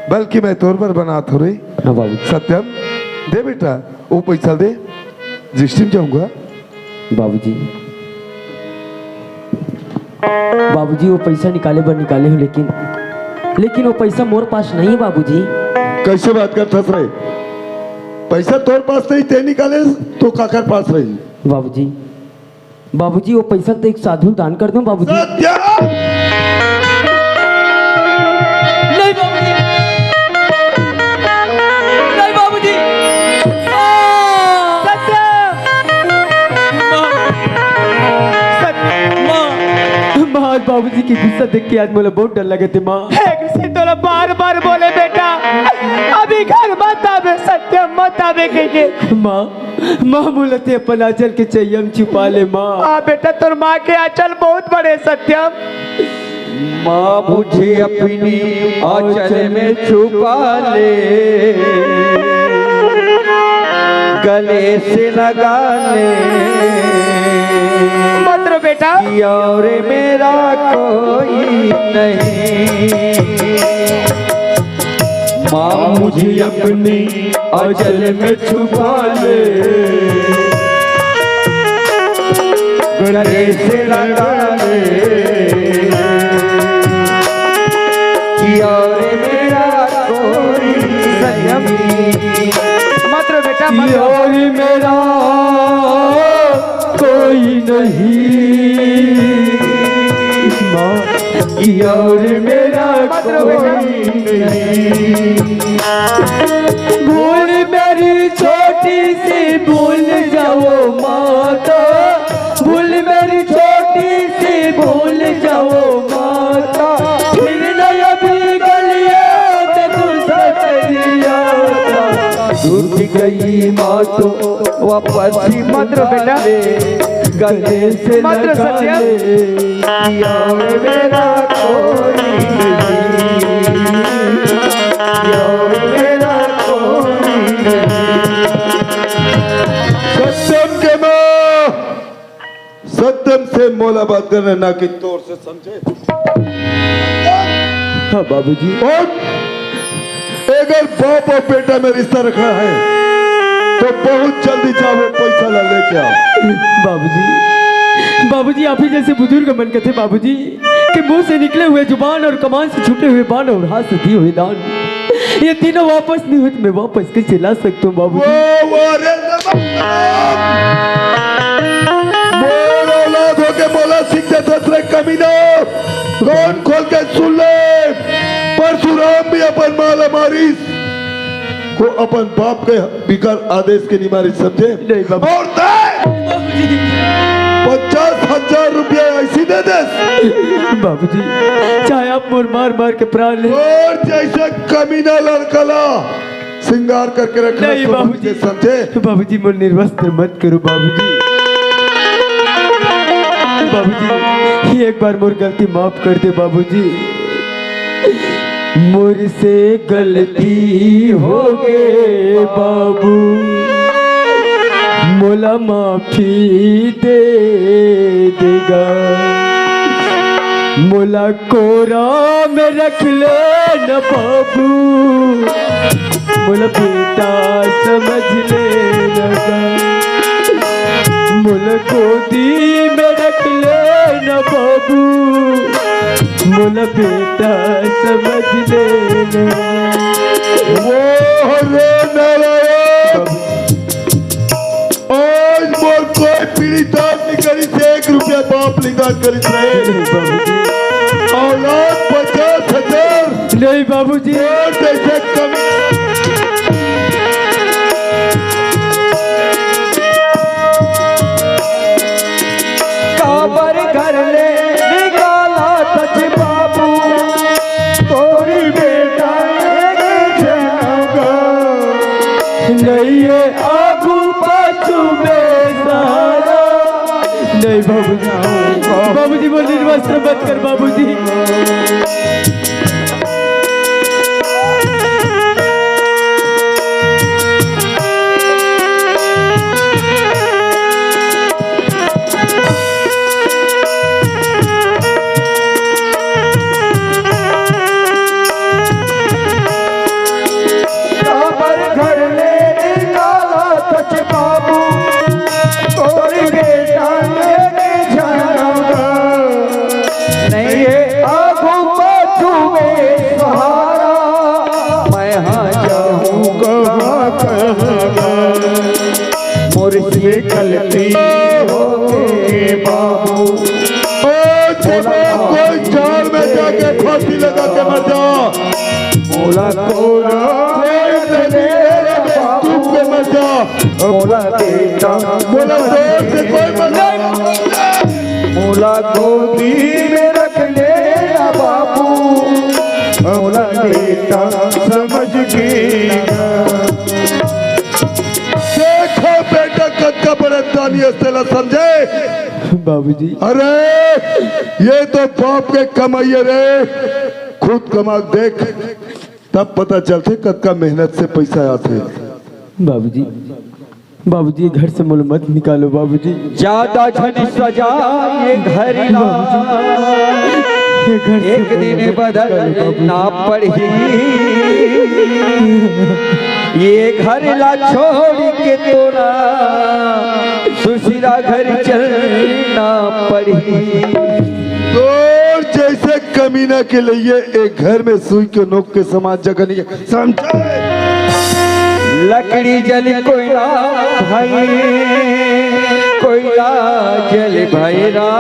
बल्कि मैं तोर बर बनात हो रे। हाँ बाबूजी। सत्यम, दे बेटा, वो पैसा दे, रजिस्ट्री में जाऊंगा। बाबूजी, बाबूजी, वो पैसा निकाले बर निकाले हूँ, लेकिन, लेकिन वो पैसा मोर पास नहीं है बाबूजी। कैसे बात करथस रे? पैसा तोर पास नहीं, तैं निकाले, तो काकर पास रही? बाबूजी, बाबूजी, वो पैसा तो एक साधु दान कर दूं बाबूजी। सत्या! नहीं बाबूजी, नहीं बाबूजी। आ! सत्या! माँ, माँ, माँ, आज बाबूजी के गुस्सा देख के आज मोला बहुत डर लगे थे माँ। एक से तोला बार बार बोले बेटा, अभी घर मत आबे, सत्या मत आबे कह के। माँ, माँ, मोला ते अपन आंचल के चैया में छुपा ले माँ। आ बेटा, तोर माँ के आंचल बहुत बड़े सत्यम। माँ, मुझे अपनी आंचल में छुपा ले, गले से लगा ले। मत रो बेटा। कि और मेरा कोई नहीं। माँ, जी अपनी आंचल में छुपा ले, गले से लगा ले। यार मेरा कोई नहीं। मत रो बेटा, मत रो। यार मेरा कोई नहीं, माँ, यार मेरा मत रो बेटा। कोई नहीं। भूल मेरी छोटी सी भूल जाओ माता, भूल मेरी छोटी सी भूल जाओ माता, फिर न अभी गलियों में घुस दिया था। टूट गई माँ तो वापस ही मत रो बेटा। बुला ले, गले से मत रो लगा सत्या। ले। यार मेरा कोई नहीं, यार मेरा कोई नहीं। सत्यम के माँ, सत्यम से मोला बात करना, ना कि तोर से, समझे? हाँ बाबूजी। और अगर बाप और बेटा में रिश्ता रखना है तो बहुत जल्दी जाओ, पैसा ला लेके आओ। बाबूजी, बाबूजी, आप ही जैसे बुजुर्ग मन कहते बाबूजी कि मुंह से निकले हुए जुबान और कमान से छूटे हुए बाण और हाथ से दिए हुए दान, ये तीनों वापस नहीं हुए तो मैं वापस कैसे ला सकता हूँ बाबूजी? वो, वो, अरे जब मोर औलाद होके मोला शिक्षा दस रे कमीना, कान खोल के सुन ले, परशुराम भी अपन माला मारिस, को अपन बाप के बिगर आदेश के नहीं मारिस, समझे? नहीं बाबू। और तय बाबूजी। पचास हजार रुपया ऐसी दे दे। बाबूजी, चाहे आप मोर मार मार के प्राण ले। और जैसे कमीना लड़का ला श्रृंगार करके रखना नहीं, समझ बाबूजी। के समझे? बाबूजी, मोर निर्वस्त्र मत करो बाबूजी। बाबूजी, ये एक बार मोर गलती माफ कर दे बाबूजी। मोर से गलती हो गे बाबू, मोला माफी दे देगा। मोला कोरा में रख ले न बाबू, मोला बेटा समझ ले न बा-, मोला गोदी में रख ले न बाबू, मोला बेटा समझ ले न बा-। वो रे नारायण, आज मोर कोई पीढ़ी दान नहीं करिस, एक रुपया बाप नहीं दान करिस रहे। नहीं बाबूजी। औलाद पचास हजार। नहीं बाबूजी। और जैसे कमी। काबर घर ले निकाला सच बाबू, तोरी बेटा एक झन गा। नहीं ये आगू पाछू में सहारा। नहीं बाबूजी, बाबूजी, मोर निर्वस्त्र मत कर बाबूजी। काबर घर ले निकाला सच बाबू, तोरी बेटा एक झन गा। नहीं ये आगू पाछू में सहारा, मैं हाँ जाऊँ कहाँ कहाँ। मोर से गलती हो गे बाबू। ओ, जब कोई जाल में जाके फांसी लगा के मर जा। मोला कोरा कोई नहीं, डूब के मर जा। मोला बेटा मोला जोर से कोई मर जा। मोला गोदी में रख ले ना बाबू, मोला बेटा समझ के ना। देखो बेटा, कतका बड़े दानी अस तेला समझे। बाबूजी। अरे, ये तो बाप के कमाई है रे, खुद कमा के देख, तब पता चलथे कतका मेहनत से पैसा आथे। बाबूजी, बाबूजी, घर से मोला मत निकालो बाबूजी। ज्यादा झन सजा ये घर ला। ये घर से एक दिन बदलना पड़ही। ये घर ला छोड़ के तोला दूसरा घर चलना पड़ही। तोर जैसे कमीना के लिए एक घर में सुई के नोक के समान जगह नहीं है, समझे? लकड़ी जली कोयला भाई, कोयला जली भाई राम।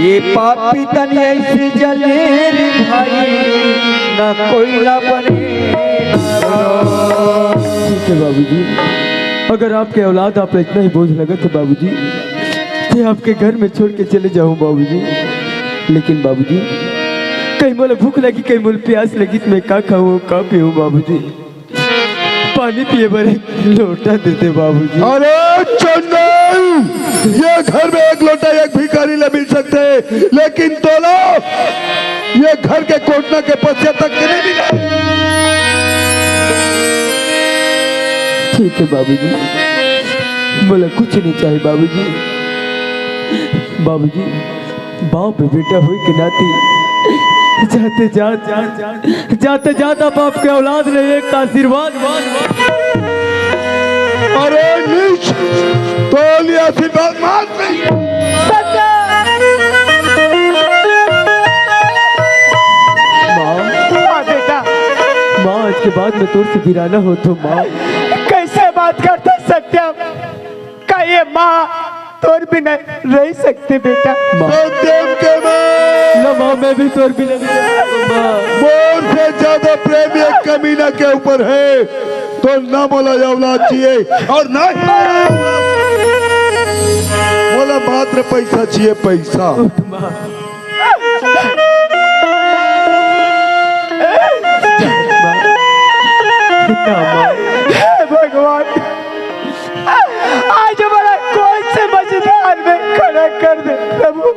ये पापी तन ऐसे जले रे भाई, ना कोयला बने ना राम। ठीक है बाबूजी, अगर आपके औलाद आप इतना ही बोझ लगत है बाबूजी, तो आपके घर में छोड़ के चले जाऊं बाबूजी। लेकिन बाबूजी, कहीं मोला भूख लगी, कहीं मोला प्यास लगी, तो मैं का खाऊं, का पीऊं बाबूजी? पानी पिए बर एक लोटा दे दे बाबूजी। अरे चंदन, ये घर में एक लोटा एक भिखारी ले मिल सकते हैं, लेकिन तोला ये घर के कोटना के पसिया तक के नहीं मिला। ठीक है बाबूजी, मोला कुछ नहीं चाहिए बाबूजी। बाबूजी, बाप बेटा होए के नाते जाते जात जाते जात आप आपके औलाद ले एक आशीर्वाद। अरे नीच, तोर लिए आशीर्वाद मात नहीं। माँ, हाँ बेटा। माँ, आज के बाद मैं तोर से बिराना हो तो माँ। कैसे बात करता सत्यम? का ये माँ तोर बिना रह सकते बेटा? माँ। सत्यम के माँ। ना माँ, मैं भी तोर बिना नहीं रह सकता, माँ। मोर से ज्यादा प्रेम एक कमीना के ऊपर है। तो ना मोला ये औलाद चाहिए और ना ही मोला मात्र पैसा चाहिए, पैसा। माँ। माँ। ना माँ। हे भगवान, आज हमारा कौन से मजेदार में खड़ा कर दे प्रभु।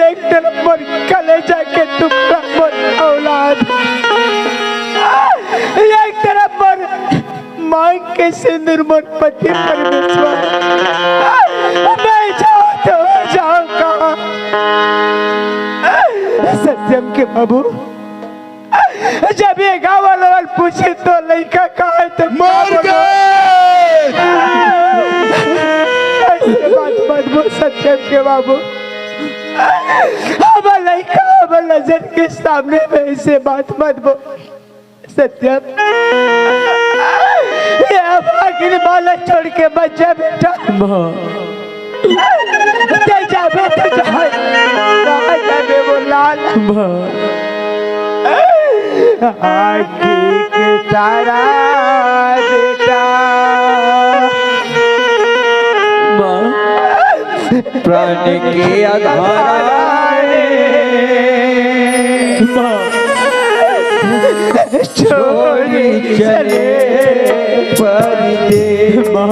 एक तरफ मोर कलेजा के टुकड़ा मोर औलाद, एक तरफ मोर मांग के सिंदूर मोर पति परमेश्वर। मैं जाऊं तो जाऊं कहाँ? सत्यम के बाबू, जब ये गाँव वाला पूछे तो लइका कहाँ है तो मर गए। ऐसे बात मत बोल सत्यम के बाबू। अब लइका अब नजर के सामने में ऐसे बात मत बोल सत्यम। ये अब आखिरी माला छोड़ के बच्चा बेटा। माँ। ते जाबे तो जा। कहाँ जाबे वो लाल? माँ। आँखी के तारा बेटा। माँ। प्राण के आधारा रे। माँ। छोड़ी चले परदेस। माँ।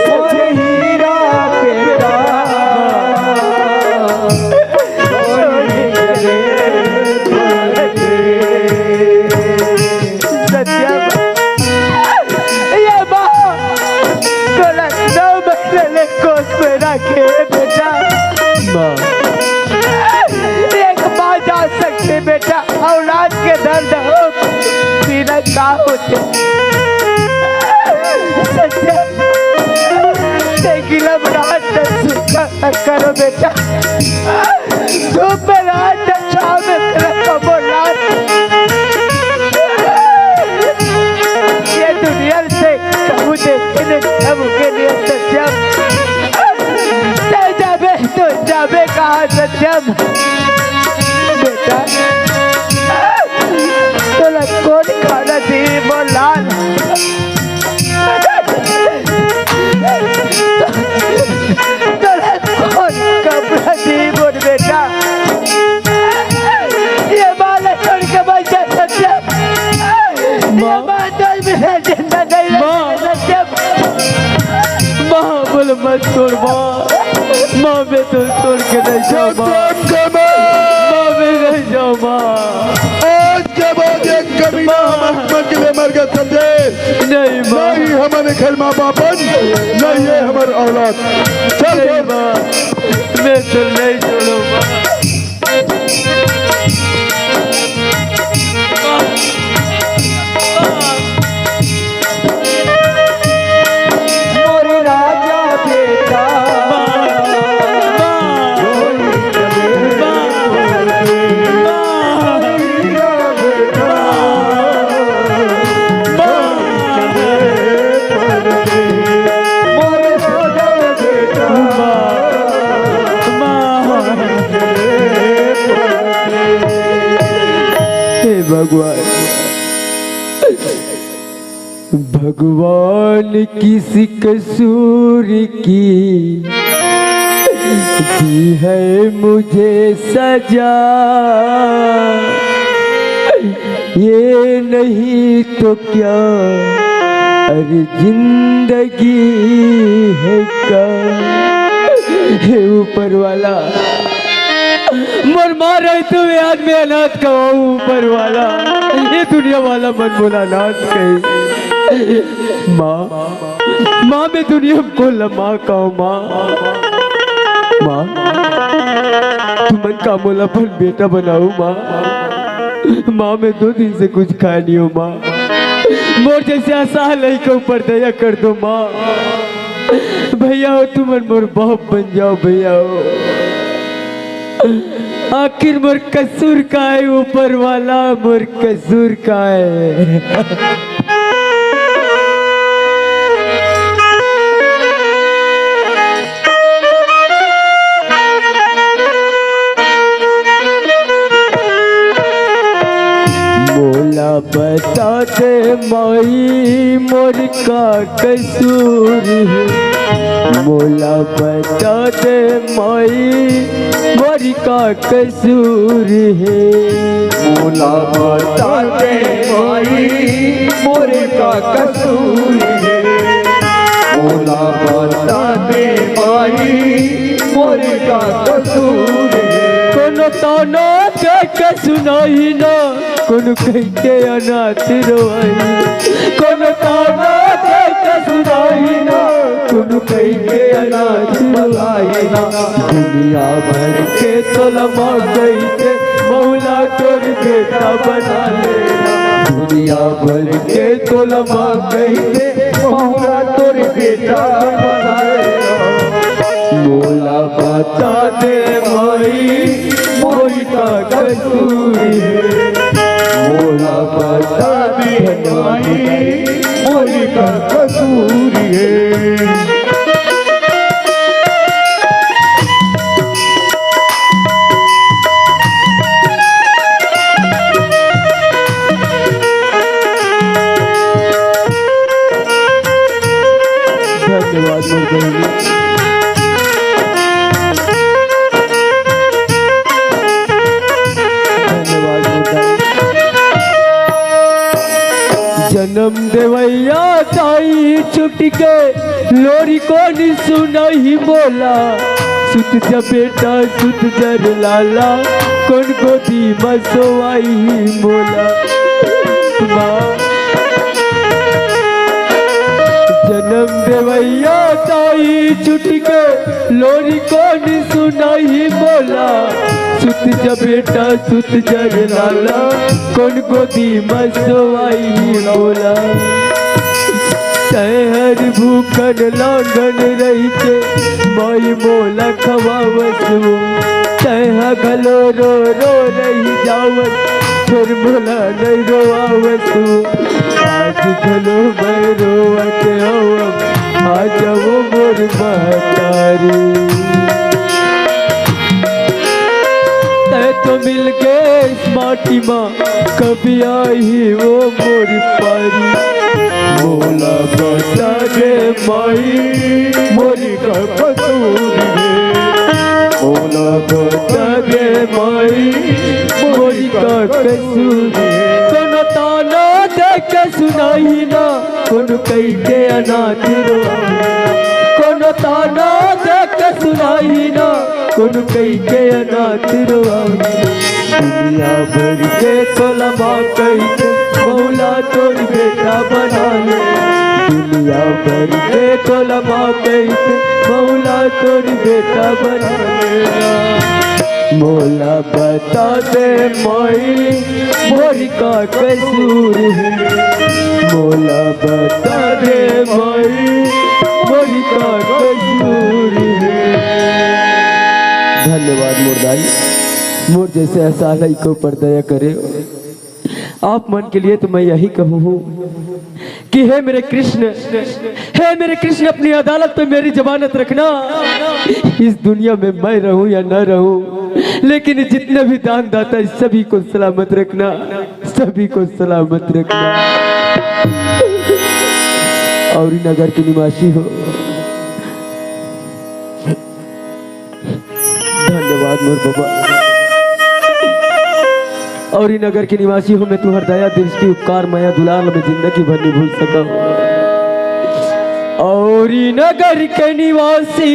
मोर हीरा बेटा, छोड़ी चले परदेस। सत्यम, ये माँ तोला नौ महीने ले कोख में रखे बेटा। माँ। एक माँ जान सकते बेटा, औलाद के दर्द हो, बिना का होते। सत्य, ते गिला बना, ते सुखा करो बेटा। धूप में रहा, ते छाँव में तेरा कमर रहा। ये दुनिया से कहूँ देखे ने, सबके लिए सत्यम। ते जाबे, तो जाबे कहाँ सत्यम? बेटा, तोला कौन खाना दी मोर लाल? तोला कौन कपड़ा दी मोर बेटा? ये माँ ला छोड़ के मत जा सत्यम। ये माँ तोर बिना जिंदा नहीं रह सकती सत्यम। माँ, बोल मत छोड़ माँ। माँ, मैं तो छोड़ के नहीं जाऊँ माँ। सत्यम के माँ। माँ, मैं नहीं जाऊँ माँ। आज के बाद एक कमीना माँ। हम के लिए मर गया समझे? नहीं माँ। नहीं, हम देखे माँ बापन, नहीं है हमर औलाद। चल नहीं माँ, मैं तो नहीं छोड़ो माँ। मोर राजा बेटा, हे भगवान, भगवान किस कसूर की दी है मुझे सजा, ये नहीं तो क्या अरे जिंदगी है क्या। हे ऊपर वाला, मोर माँ रहिते हुए आज मैं अनाथ कहूँ ऊपर वाला, ये दुनिया वाला मन मोला अनाथ कही। माँ, माँ मैं दुनिया में कोन ला माँ कहूँ माँ। माँ, तुमन का मोला अपन बेटा बनाओ माँ। माँ मैं दो दिन से कुछ खाए नहीं हूँ माँ। मोर जैसे असहाय लइका ऊपर दया कर दो माँ। भैया हो, तुमन मोर बाप बन जाओ भैया हो। आखिर मोर कसूर का है ऊपर वाला, मोर कसूर का है। मोला बता दे माई मोर का कसूर है। मोला बता दे माई मोर का कसूर है। मोला बता दे माई मोर का कसूर है। मोला बता दे माई मोर का कसूर है। कोनो ताना दे के सुनाई ना, कोनो कहि के अनाथ रोवाई। कोनो ताना दे के सुनाई ना, कोनो कहि के अनाथ रोवाई ना। दुनिया भर के तोला माँ कहि के मौला तोर बेटा बना लेना। दुनिया भर के तोला माँ कहि के मौला तोर बेटा बना लेना। मोला बता दे माई मोर का कसूर है। मोला बता दे माई मोर का कसूर है। धन्यवाद मोर बहिनी। धन्यवाद मोर बहिनी। जनम देवैया दाई छुट के लोरी कोन सुनही मोला। सुत जा बेटा सुत जा रे लाला, कोन गोदी म सोवाई मोला। माँ, जनम देवैया दाई छुट के लोरी कोन सुनही मोला। सुत जा बेटा सुत जा रे लाला, कोन गोदी म सोवाई मोला। तैं हर भूखन लांगन रहिके माई मोला खवावस हो। तैं ह घलो रो रो रहि जावस, फेर मोला नइ रोवावस हो। आज घलो मैं रोवत हवं, आ जावो मोर महतारी। तैं तो मिल गे माटी मा, कभी आही वो मोर पारी। मोला बता दे माई, मोर का कसूर हे। मोला बता दे माई, मोर का कसूर हे। कोनो ताना दे के सुनाही ना, कोनो कहि के अनाथ रोवाही। कोनो ताना दे के सुनाही ना, कोनो कहि के अनाथ रोवाही। दुनिया भर के तोला माँ कहि के मौला तोर बेटा बना ले। दुनिया भर के तोला माँ कहिथे, मौला तोर बेटा बना लेना। मोला बता दे माई, मोर का कसूर हे। मोला बता दे माई, मोर का कसूर हे। धन्यवाद मोर दाई, मोर जैसे असहाय को पर दया करे। आप मन के लिए तो मैं यही कहूँ हूँ कि हे मेरे कृष्ण, हे मेरे कृष्ण, अपनी अदालत पे मेरी जमानत रखना। इस दुनिया में मैं रहूँ या न रहूँ, लेकिन जितने भी दान दाता है, सभी को सलामत रखना, सभी को सलामत रखना। और नगर के निवासी हो, धन्यवाद मोर बाबा। और ई नगर के निवासी हो, मैं तुहर दया दृष्टि, उपकार, मया दुलार ल मैं जिंदगी भर नहीं भूल सकव। और ई नगर के निवासी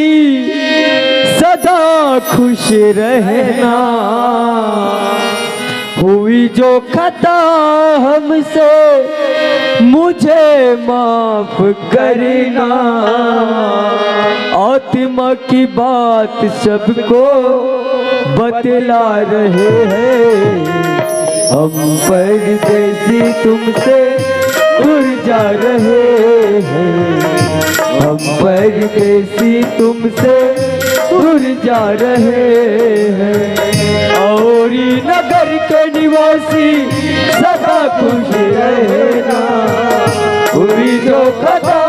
सदा खुश रहना। हुई जो खता हमसे, मुझे माफ करना। आत्मा की बात सबको बतला रहे हैं, हम परदेसी तुमसे दूर जा रहे हैं, हम परदेसी तुमसे दूर जा रहे हैं। और नगर के निवासी सदा खुश रहना, हुई जो खता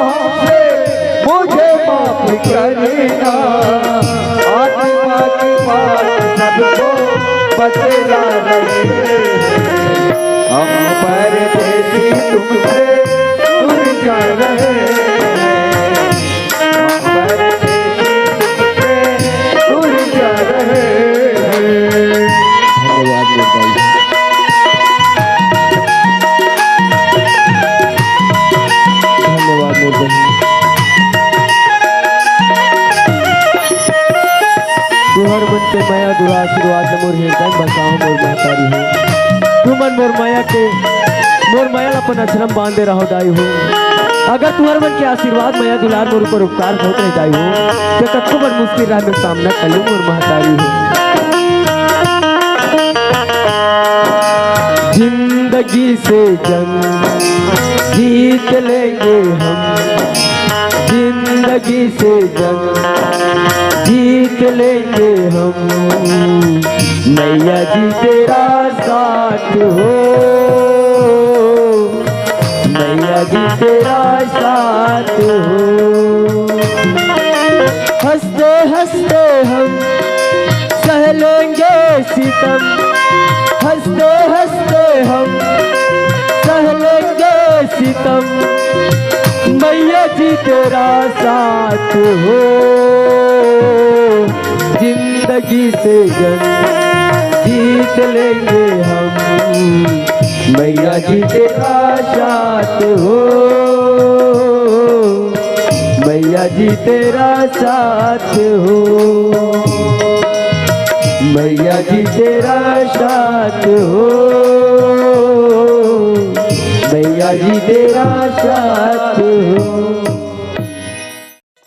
हमसे मुझे माफ करना। आत्मा की बात सबको बतला रहे हैं, हम परदेसी तुमसे दूर जा रहे हैं, हम परदेसी तुमसे दूर जा रहे हैं। धन्यवाद मोर भाई। धन्यवाद मोर बहिन। तुहर मन के मया दुरा आशीर्वाद ल मोर हृदय में बसाओ मोर महतारी हो। तुमन मोर मया के, मोर मया ल अपन अचरम बांधे रहो दाई हो। अगर तुहर मन के आशीर्वाद, मया दुलार मोर ऊपर उपकार होत रह दाई हो, तो कतको बड़ मुश्किल राह में सामना कर लूं मोर महतारी हो। जिंदगी से जंग जीत लेंगे हम, जिंदगी से जंग जीत लेंगे हम। मैया जी तेरा साथ हो, मैया जी तेरा साथ हो। हंसते हंसते हम सह लेंगे सितम, हंसते हंसते हम सह लेंगे सितम। मैया जी तेरा साथ हो, जिंदगी से जंग जीत लेंगे हम। मैया जी तेरा साथ हो, मैया जी तेरा साथ हो, मैया जी तेरा साथ हो, मैया जी तेरा साथ हो।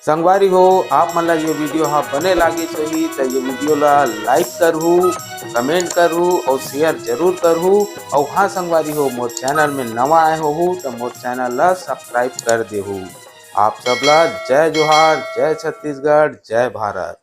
संगवारी हो, आप मन ला ये वीडियो हा बने लागिस होही त ये वीडियो ला like करहू, comment करहू और share जरूर करहू। और हाँ संगवारी हो, मोर चैनल में नवा आए होहू त मोर चैनल ला subscribe कर देहू। आप सब ला जय जोहार, जय छत्तीसगढ़, जय भारत।